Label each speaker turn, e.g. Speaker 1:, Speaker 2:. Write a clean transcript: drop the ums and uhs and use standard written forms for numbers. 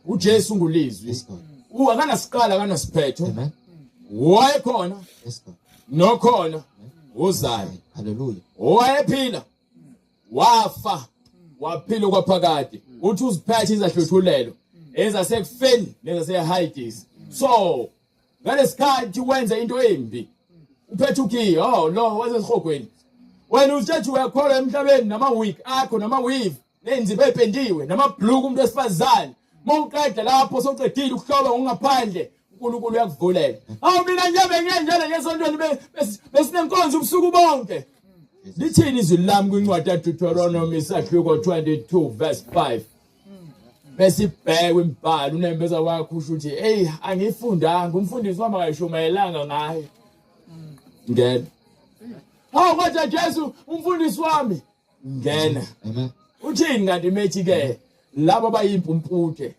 Speaker 1: uJesu ngulizwi.
Speaker 2: Yes, God.
Speaker 1: Akanasiqala akanasiphetho.
Speaker 2: Amen.
Speaker 1: Wayekhona
Speaker 2: Yes, God.
Speaker 1: nokhona uzayo.
Speaker 2: Hallelujah.
Speaker 1: Wayephila wafa waphila kwaphakade. Uthi uziphethe izahluthulelo ezasekufeni nezaseHades. So ngalesikhathi wenza into embi uphethe ukhiye, oh lo wasesihogweni. Wena uthethe uyakholwa emhlabeni nama wig akho nama weave nenzipho ependiwe namabhluku umuntu wesifazane. Mawuqeda lapho sowuqedile ukuhloba ngokungaphandle, uNkulunkulu uyakuvulela. Awu mina nje bengenjalo nje esontweni besinenkonzo ubusuku bonke. Lithini izwi lami kwincwadi yaDeuteronomy isahluko 22 verse 5? Bese ibhekwe imibhalo unembeza wakho usho ukuthi hey angifundanga, umfundisi wami akayishumayelanga ngayo. Ngena. Hawu kodwa Jesu umfundisi wami, ngena.
Speaker 2: Amen.
Speaker 1: Uthini kanti methi ke labo bayimpumputhe?